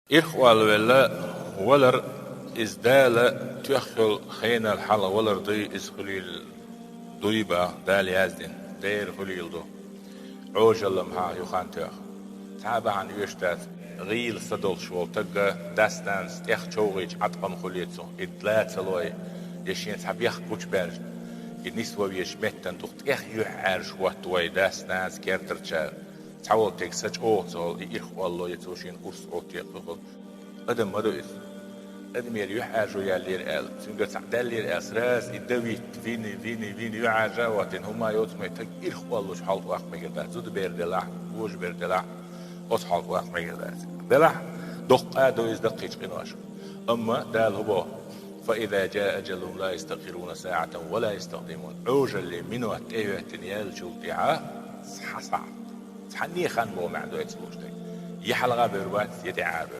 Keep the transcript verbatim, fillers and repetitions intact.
Ирхъолла велла валар, иза Дала тоьхна йолу хенал хьалха валар дуй, иза хуьлийла дуй боху Дала яздина. Дера хуьлийла ду. Ӏожалла ма хьа юха тоьхна. Цхьа а бахьана оьшуш дац. ГӀийла са долуш волу стаг дас-нанас тӀех човгӀийча Ӏаткъам хуьлий цунах, и дала ца лой, я шен цхьа бехк гучубаьлча, и нисван везачу меттана дукха тӀех юьхьӀаьржа хӀоттавой дас-нанас, кертарчара. Цхьаволу стеган са чӀогӀа ца хуьлу, и ирхъолло я цо шена урс Ӏоттаекъа хуьлу. Адам ма ду иза. Адамера юьхьӀаьржо яьллера аьлла, цуьнгара цхьаъ даьллера аьлла, сразу и дан витта, вина, вина, вина юьхьӀаьржа а хӀоттийна, хӀумма а йоцу меттиг ирхъоллучу хьалха ваккха мегар дац. Зуда бер делахь, божа бер делахь, оцу хьалха ваккха мегар дац. Делахь, доккха а ду иза даккхийчу къиношка. Амма Дала хӀун боху: «فإذا جاء أجلهم لا يستأخرون ساعة ولا يستقدمون». Ӏожаллин минот тӀе а хӀоьттина яьллачул тӀаьхьа цхьа сахьт, цхьанне а хан боху маьӀна ду оцу луш дерг. Я хьалха а бевр бац, я тӀаьхьа а бевр.